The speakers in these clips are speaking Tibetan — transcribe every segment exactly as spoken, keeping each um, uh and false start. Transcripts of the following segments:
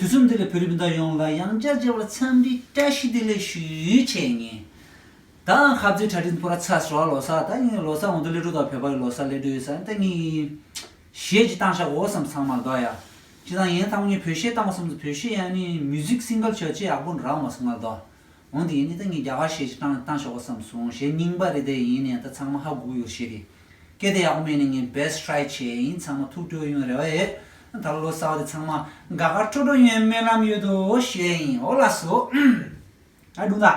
ཚོམ་འདི་ལ་བོད་རིགས་སྤུན་ཟླ་ཡོངས་ལ་ཡང་བསྐྱར་མཇལ་བར་འཚམས་འདྲི་བཀྲ་ཤིས་བདེ་ལེགས་ཞུ་ཆེད་ངས། ད་ཁ་རྩོད་གྲ་སྒྲིག་པོ་ར་ཚར་སོང་ལོ་གསར། ད་ངས་ལོ་གསར་འོང་དུས་སླེབས་འགྲོ་ད། བོད་པ་གི་ལོ་གསར་སླེབས་འགྲོ་ཡོད་ས། ད་ངས་གཞས་ཅིག་བཏང་བཞག་གོ་བསམ། ཚང་མར་དོ་ཡ། ཅི་དང་ཡིན་ད་ངས་བོད་གཞས་བཏང་བསམ། བོད་གཞས་ཡང་ནི་མིའུ་ཟིག་སིང་གལ་ཆོག་ཅིག་ཡག་པོ་འདྲ་མ་སོང་ང་དོ། འོན་ཏེ་ཡིན་ནི་ད་ངས་རྒྱ་གར་གཞས་ཅིག་བཏང་བཏང་ཆོག་གོ་བསམ་སོང་། གཞས་རྙིང་པ་རེད་དེ། ཡིན་ནའི་ད་ཚང་མ་ཧ་གོ་ཡོད་ཤེས་རེད། སྐད་དེ་ཡག་པོ་མེད་ནི་ངས་བེ་སི་ཊི་ཊི་རའི་བྱས་ཡིན། ཚང་མ་ཐུགས་སྤྲོ་ཡོང་རེ་བ་ཡོད། ད་ལོ་གསར་པ་དེ་ཚང་མ་དགའ་དགའ་སྤྲོ་སྤྲོ་ཡོང་སྨོན་ལམ་ཡོད་དོ་ཞུ་ཡ་ཡིན། འོ་ལགས་སོ། ཨ་དྲུང་ད།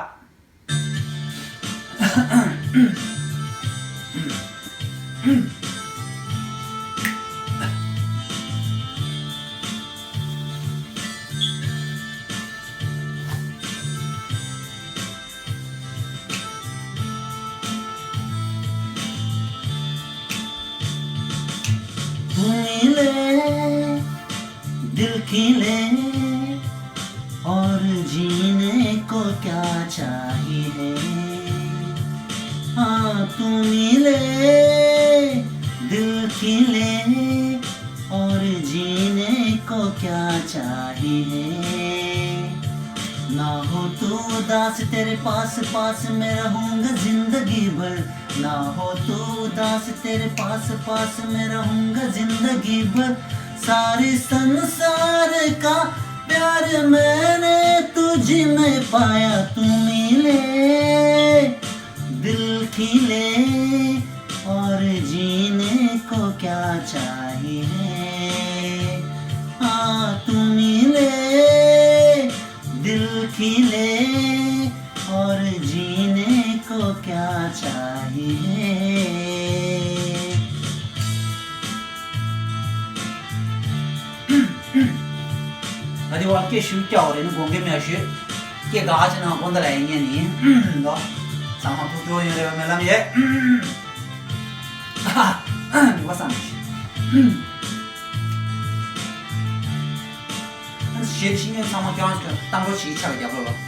तू मिले दिल खिले और जीने को क्या चाहिए। हाँ, तू मिले दिल खिले और जीने को क्या चाहिए। ना हो तू उदास, तेरे पास पास मैं रहूंगा जिंदगी भर। ना हो तू उदास, तेरे पास पास मैं रहूंगा जिंदगी भर। सारे संसार का प्यार मैंने तुझ में पाया। तू मिले दिल खिले और जीने को क्या चाहिए। हाँ, तू मिले दिल खिले और जीने को क्या चाहिए। ང་དེ་བར་སྐད་ཞུ་སྐྱ་བ་རེད་ནི་དགོངས་འགལ་མེད་ཞུ། སྐད་ག་ཅི་ན་དགོངས་དག་ལ་ཡིན་ངེས་ནི། འདོ། ཚང་མ་ཐུགས་སྤྲོ་ཡོང་རེ་བ་སྨོན་ལམ་ཡོད། ཨ་ནི་བ་བསམ་ཞིག་གཞས་ཤེས་མཁན་ཚང་མ་ཁྱོད་རང་ཚོ་གཏམ་རོགས་བྱེད་ཀྱི་ཆ་ལ་རྒྱབ་རོགས་ལ།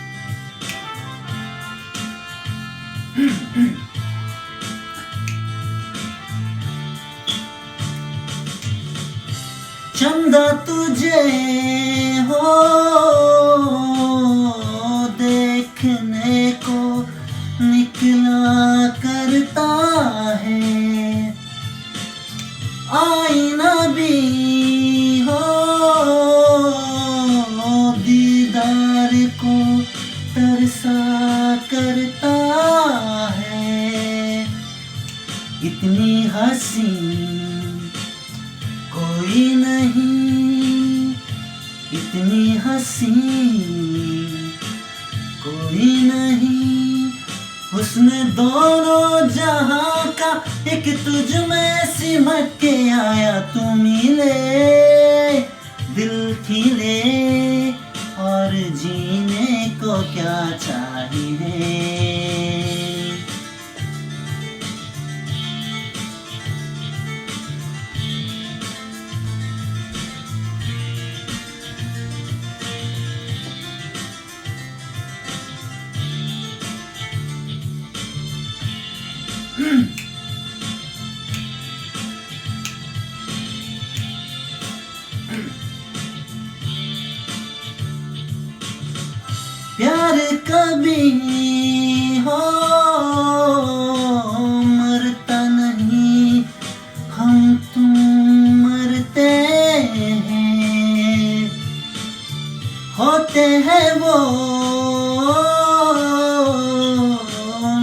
चंदा तुझे हो देखने को निकला करता है। आईना भी हो दीदार को तरसा करता है। इतनी हसी कोई नहीं, इतनी हसी कोई नहीं। हुस्न दोनों जहां का एक तुझ में सिमट के आया। तू मिले दिल खिले और जीने को क्या चाहिए। प्यार कभी हो मरता नहीं, हम तुम मरते हैं। होते हैं वो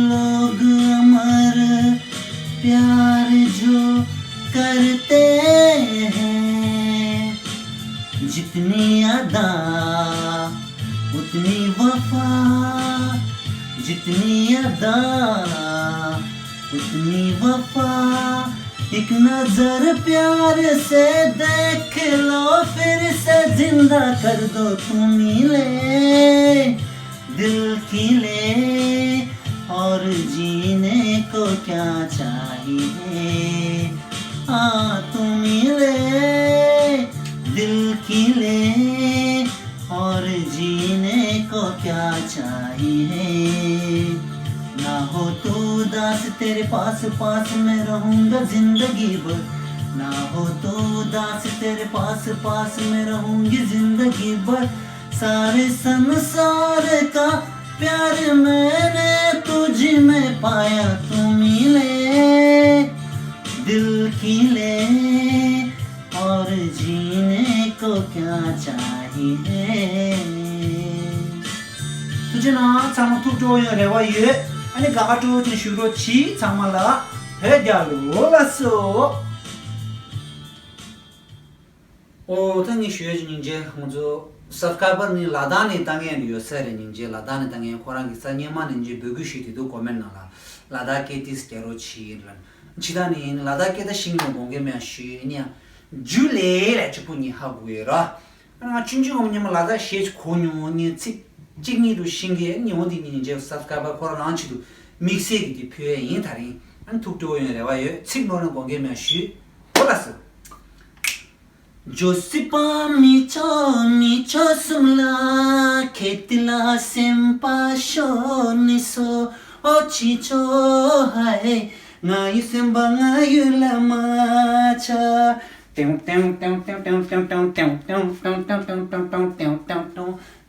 लोग अमर प्यार जो करते हैं। जितनी अदा उतनी वफा, जितनी अदा उतनी वफा। एक नजर प्यार से देख लो, फिर से जिंदा कर दो। तू मिले दिल खिले और जीने को क्या चाहिए। हाँ, तू मिले दिल खिले और जीने को क्या चाहिए। ना हो तू उदास, तेरे पास पास मैं रहूंगा जिंदगी भर। ना हो तो उदास तेरे पास पास मैं रहूंगी जिंदगी भर। सारे संसार का प्यार मैंने तुझ में पाया, तू मिले दिल खिले और जीने को क्या चाहिए। ཐུགས་རྗེ་གནང་། ཚང་མ་ཐུགས་སྤྲོ་ཡོང་རེ་བ་ཡོད། ཨ་ནི་དགའ་དགའ་སྤྲོ་སྤྲོ་ཅན་བཞུགས་རོགས་གྱིས། ཚང་མ་ལ་བོད་རྒྱལ་ལོ་ལགས་སོ། ཨོ་ད་ངས་ཞུ་ཡས་ཀྱི་སྙིང་རྗེ། ང་ཚོ་སབ་སི་ཀ་རའི་བར་ནི་ལ་དྭགས་ནས་ལྟ་མཁན་ཡོད་ས་རེད། སྙིང་རྗེ། ལ་དྭགས་ནས་ལྟ་མཁན་ཁོ་རང་གི་ས་སྔོན་མ་ནས་སྙིང་རྗེ་འབོད་སྐུལ་ཞུས་དེ་འདུག་ཀོ་མེན་ནང་ལ། ལ་དྭགས་སྐད་དེ་རྒྱག་རོགས་གྱིས་ལབ། ཕྱི་ད་ནི་ལ་དྭགས་སྐད་ད་ཤེས་ཀྱི་མེད། དགོངས་འགལ་མེད་ཞུས་ཡིན་ཡང་། ཇུ་ལེ་ལ་གཅིག་པུ་ནི་ཧ་གོ་ཡོད་ར། ང་ཆུང་ཆུང་ངམ་ཉི་མ་ལ་དྭགས་གཞས་གོ་མྱོང་། ངས་ཚིག་གཅིག་གཉིས་དུ་ཤེས་ཀྱི་ཡོད། འོ་དེ་ཉིན་རྗེས་སབ་སི་ཀ་རའི་བར་ཁོ་རང་རང་ཆེད་དུ་དམིགས་བསལ་གྱི་དེ་ཕུལ་ཡས་ཡིན། ད་རིང་ཨ་ནི་ཐུགས་སྤྲོ་ཡོང་རེ་བ་ཡོད། ཚིག་ནོར་ན་དགོངས་འགལ་མེད་ཞུས། ཨོ་ལགས་སོ། ཇོ་སི་པ་མི་ཆོ་མི་ཆོ་སུམ་ལ་ཁེ་ཏི་ལ་སེམས་པ་ཤོར་ནི་སོ། ཨོ་ཅི་ཆོ་ཧའེ། ང་ཡི་སེམས་པ་ང་ཡུལ་ལ་མ་ཆ། ཏེང་ཏེང་།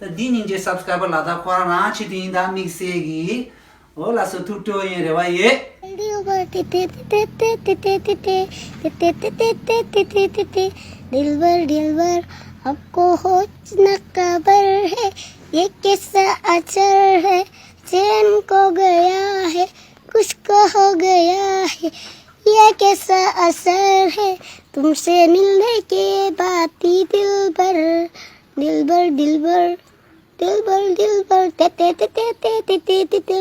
ད་འདི་སྙིང་རྗེ་སབ་སི་ཀ་རའི་བར་ལ་དྭགས་ཁོ་རང་རང་ཆེད་དུ་ཡིན། ད་དམིགས་བསལ་གྱི། ཨོ་ལགས་སོ། ཐུགས་སྤྲོ་ཡོང་རེ་བ་ཡོད། दिलबर टिटे टिटे टिटे टिटे टिटे टिटे टिटे टिटे टिटे। दिलबर दिलबर, आपको होश न खबर है, ये कैसा असर है। चैन खो गया है, कुछ खो गया है, ये कैसा असर है। तुमसे मिलने के बाद ही दिलबर, दिलबर दिलबर, दिलबर दिलबर, टिटे टिटे टिटे टिटे टिटे।